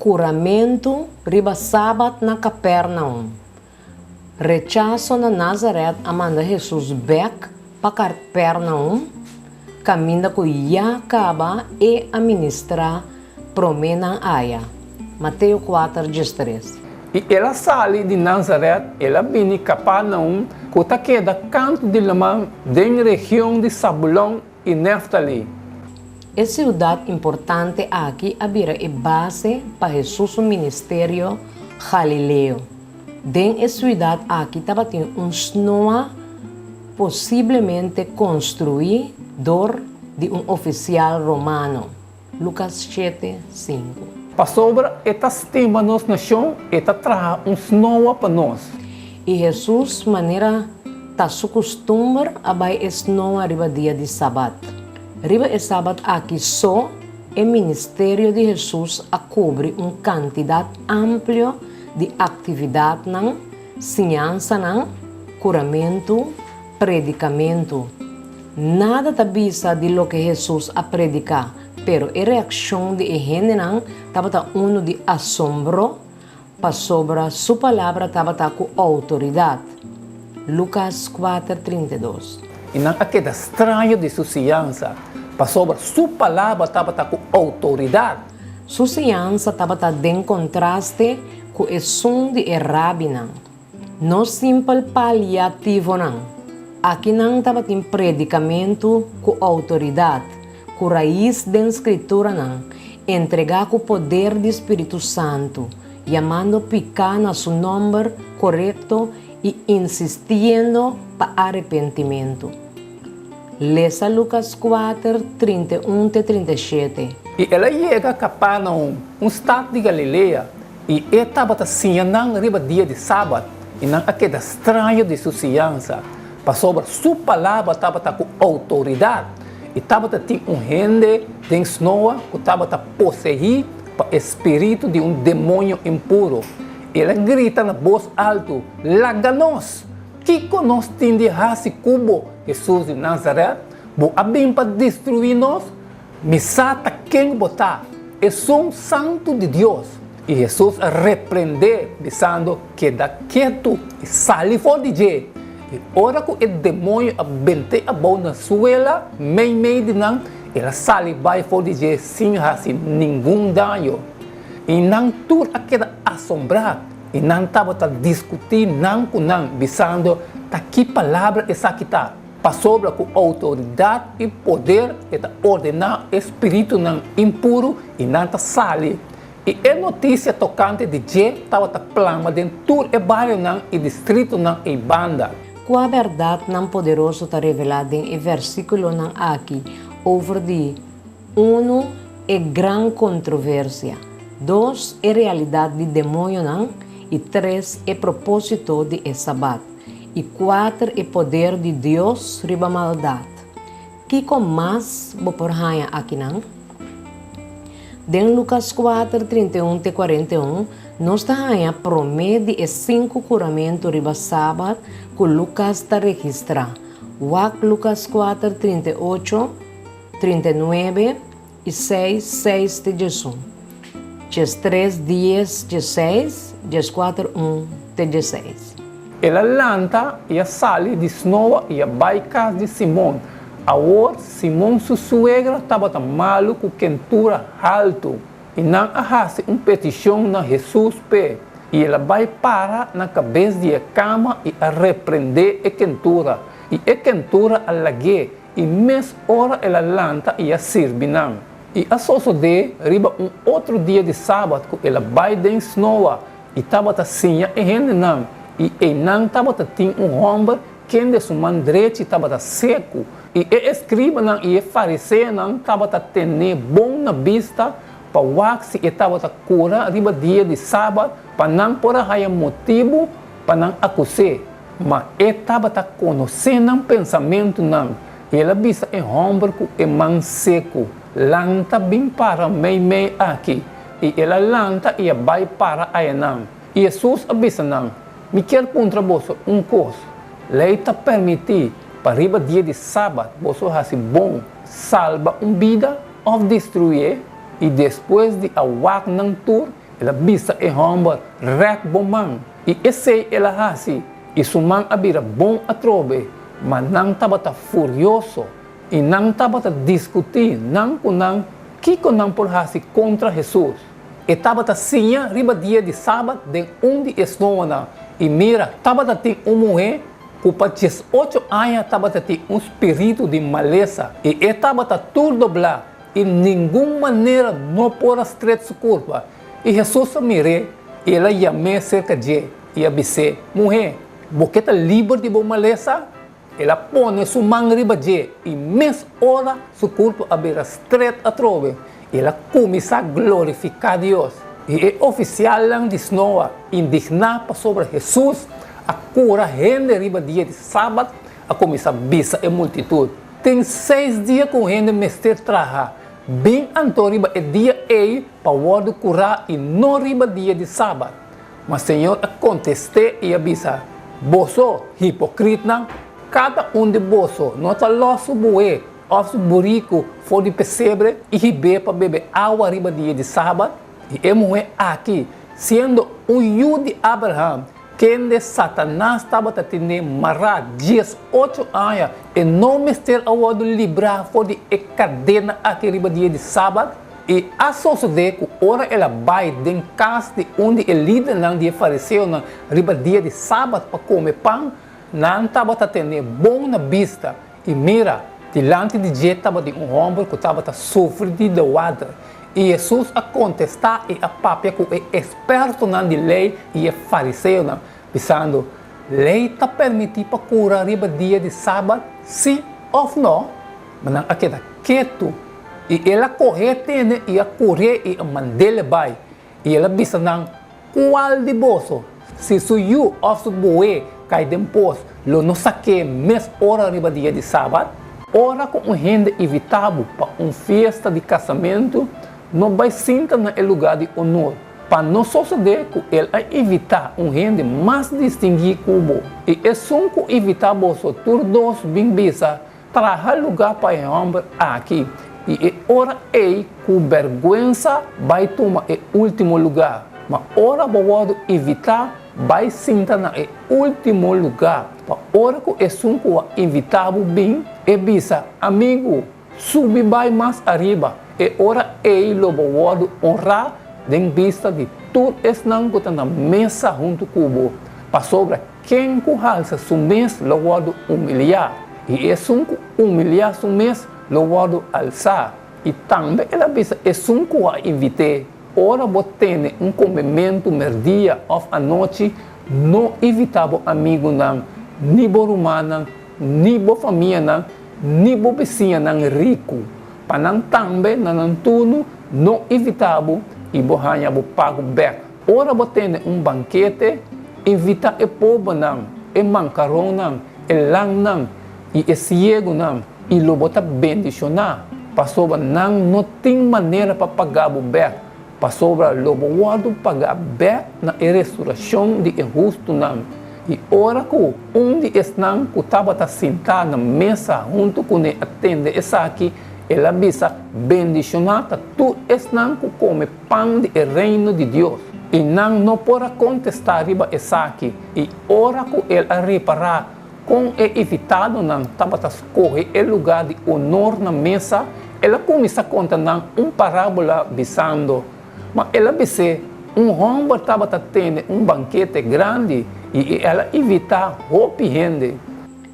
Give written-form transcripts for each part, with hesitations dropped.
Kuramentu riba sabat na Kapernaum. Rechaso na Nazaret a manda Hesus bèk pa Karpernaum, kaminda ku ya kaba e a ministrá promé nan aya. Mateo kuater, 13. I el a sali di Nazaret, el a bini Kapernaum, ku ta keda kantu di laman den region di Sabulon i Nèftali. E siudat importante aki a bira e base pa Hesus su ministerio galileo. Den e siudat aki tabatin un snoa posiblemente konstruí dor di un ofisial romano. Lukas shete, sinku. Pasobra e ta stima nos nashon, e ta traha un snoa pa nos. I Hesus, manera ta su kustumber, a bai e snoa riba dia di sabat. Riba e sabat aki so, e ministerio di Hesus a kubri un kantidat amplio di aktividatnan, siñansanan, kuramentu, predikamentu. Nada ta bisa di loke Hesus a prediká, pero e reakshon di e hendenan tabata unu di asombro pasobra su palabra tabata ku outoridat. Lukas kuater, 32. I nan a keda straño di su siñansa, pasobra su palabra tabata ku outoridat. Su siñansa tabata den kontraste ku esun di e rabinan. No simpel paliativonan. Aki nan tabatin predikamentu ku outoridat, ku rais den Skrituranan, entregá ku poder di Spiritu Santu, yamando piká na su nòmber korekto i insistiendo pa arepentimentu. Lesa Lukas kuater, 31 te 37. I el a yega Kapernaum, un stat di Galilea. I e tabata siña nan riba dia di sabat, i nan a keda straño di su siñansa, pasobra su palabra tabata ku outoridat. I tabata tin un hende den snoa ku tabata poseí pa e spiritu di un demoño impuru. El a grita na bos altu, Laga nos! Kiko nos tin di hasi ku bo, Hesus di Nazaret? Bo a bin pa destruí nos? Mi sa ta ken bo ta, Esun Santu di Dios. I Hesus a reprendé, bisando, Keda ketu i sali for di dje. I ora ku e demoño a bent'é abou na suela meimei di nan, el a sali bai for di dje sin hasi ningun daño. I nan tur a keda asombrá, i nan tabata diskutí nan ku nan, bisando, Ta ki palabra esaki ta? Pasobra ku outoridat i poder e ta ordená e spiritunan impuru i nan ta sali. I e notisia tokante di dje tabata plama den tur e barionan i distritonan ei banda. Kua bèrdatnan poderoso ta revelá den e versíkulonan aki over di, unu, e gran kontroversia, dos, e realidat di demoñonan, i tres, e propósito di e Sabat? I kuater e poder di Dios riba maldat. Kiko mas bo por haña akinan? Den Lukas kuater, 31 te 41, nos ta haña promé di e sinku kuramentu riba sabat ku Lukas ta registrá. Wak Lukas kuater, 38, 39 i seis, seis te 11. 13, 10, 16, 14, un te 16. El a lanta i a sali di snoa i a bai kas di Simon. Awor Simon su suegra tabata malu ku kentura haltu, i nan a hasi un petishon na Hesus p'e. I el a bai para na kabes di e kama i a reprendé e kentura, i e kentura a lag'é, I mes ora el a lanta i a sirbi nan. I a sosodé riba un otro dia di sabat ku el a bai den snoa i tabata siña e hendenan, i einan tabata tin un hòmber kende su man drechi tabata seku. I e eskribanan i e fariseonan tabata ten'é bon na bista pa wak si e tabata kura riba dia di sabat, pa nan por a haña motibu pa nan akus'é. Ma e tabata konosé nan pensamentunan, i el a bisa e hòmber ku e man seku, Lanta bin para meimei aki. I el a lanta i a bai para ayanan. I Hesus a bisa nan, Mi kier puntra boso un kos, Lei ta permití pa riba dia di sabat boso hasi bon, salba un bida òf destruié? I despues di a wak nan tur, El a bisa e hòmber, Rèk bo man. I esei el a hasi, i su man a bira bon atrobe. Ma nan tabata furioso, i nan tabata diskutí nan ku nan kiko nan por hasi kontra Hesus. E tabata siña riba dia di sabat den un di e snoanan, i mira, tabata tin un muhé ku pa diesocho aña tabata tin un spiritu di malesa, i e tabata tur doblá, i ningun manera no por a stret su kurpa. I Hesus a mir'é, i el a yam'é serka dje, i a bis'é, Muhé, bo ke ta liber di bo malesa? El a pone su man riba dje, i mes ora su kurpa a bira stret atrobe, i el a kuminsá glorifiká Dios. I e ofisialnan di snoa, indigná pasobra Hesus a kura hende riba dia di sabat, a kuminsá bisa e multitut, Tin seis dia ku hende mester traha, bin anto riba e dia ei pa wòrdu kurá i no riba dia di sabat. Ma Señor a kontest'é i a bisa, Boso, hipokritnan, kada un di boso no ta lòs su bué òf su buriku for di pesebre i hib'é pa bebe awa riba dia di sabat? I e muhé aki, siendo un yu di Abraham, kende Satanas tabata tene mará 18 aña, e no mester a wòrdu librá for di e kadena aki riba dia di sabat? I a sosodé ku ora el a bai den kas di un di e lidernan di e fariseonan riba dia di sabat pa kome pan, nan tabata ten'é bon na bista, i mira, dilanti di dje tabatin un hòmber ku tabata sufri di dewater. I Hesus a kontestá i a papia ku e ekspertonan di lei i e fariseonan, bisando, Lei ta permití pa kura riba dia di sabat, sí òf nò? Ma nan a keda ketu. I el a koh'é tene i a kur'é i a mand'é bai. I el a bisa nan, Kual di boso, si su yu òf su bué kai den pos, lo no sak'é mes ora riba dia di sabat? Ora ku un hende invitá bo pa un fiesta di kasamentu, no bai sinta na e lugá di onor, pa no sosodé ku el a invitá un hende mas distinguí ku bo, i esun ku invitá boso tur dos bin bisa, Traha lugá pa e hòmber aki, i e ora ei ku bèrgwensa bai tuma e último lugá. Ma ora bo wòrdu invitá, bai sinta na e último lugá, pa ora ku esun ku a invitá bo bin, e bisa, Amigu, subi bai mas ariba. E ora ei lo bo wòrdu onrá den bista di tur esnan ku ta na mesa huntu ku bo, pasobra Ken ku halsa su mes lo wòrdu umiliá, i esun ku umiliá su mes lo wòrdu alsá. I tambe el a bisa esun ku a invit'é, Ora bo tene un komementu mèrdia òf anochi, no invitá bo amigunan, ni bo rumannan, ni bo famianan, ni bo bisiñanan riku, pa nan tambe na nan turno no invitá bo i bo haña bo pago bèk. Ora bo tene un bankete, invitá e pobernan, e mankaronnan, e langnan i e siegunan, i lo bo ta bendishoná, pasobra nan no tin manera pa pagá bo bèk, pasobra lo bo wòrdu pagá bèk na e resurashon di e hustunan. I ora ku un di esnan ku tabata sintá na mesa huntu kuné a tende esaki, el a bisa, Bendishoná ta tur esnan ku kome pan di e Reino di Dios. I nan no por a kontestá riba esaki. I ora ku el a ripará kon e invitadonan tabata skohe e lugá di onor na mesa, el a kuminsá konta nan un parábola, bisando, Ma el a bis'é, Un hòmber tabata tene un bankete grandi i el a invitá hopi hende.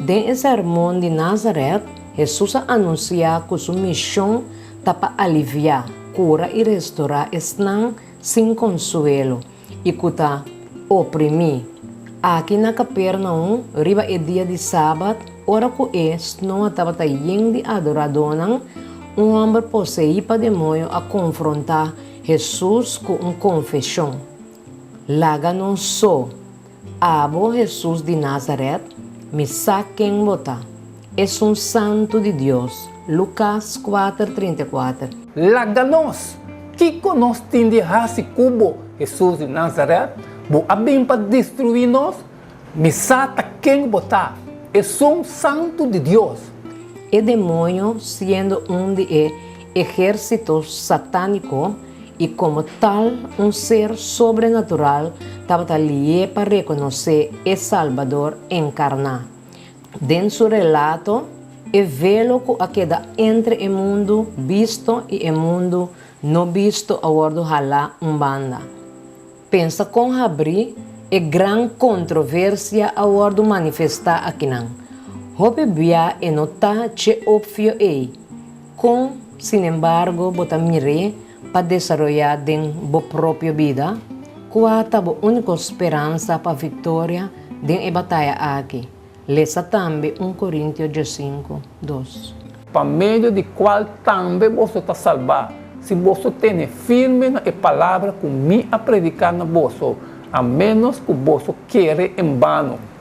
Den e Sermon di Nazaret, Hesus a anunsiá ku su mishon ta pa aliviá, kura i restorá esnan sin konsuelo i ku ta oprimí. Aki na Kapernaum, riba e dia di sabat, ora ku e snoa tabata yen di adoradónan, un hòmber poseí pa demoño a konfrontá Hesus ku un konfeshon, Laga nos so! Abo, Hesus di Nazaret, mi sa ken bo ta, Esun Santu di Dios. Lukas kuater, 34. Laga nos! Kiko nos tin di hasi ku bo, Hesus di Nazaret? Bo a bin pa destruí nos? Mi sa ta ken bo ta, Esun Santu di Dios! E demoño, siendo un di e ehérsito satániko. i komo tal un ser sobrenatural tabata lié pa rekonosé e Salbador enkarná. Den su relato, e velo ku a keda entre e mundu bisto i e mundu no bisto a wòrdu halá un banda. Pensa kon habrí e gran kontroversia a wòrdu manifestá akinan. Hopi bia e no ta dje opvio ei. Kon, sinembargo, bo ta mir'é pa desaroyá den bo propio bida? Kua ta bo úniko speransa pa viktoria den e bataya aki? Lesa tambe un Korintio diesinku, dos. Pa medio di kual tambe boso ta salbá, si boso tene firme na e palabra ku mi a prediká na boso, a ménos ku boso kere en bano.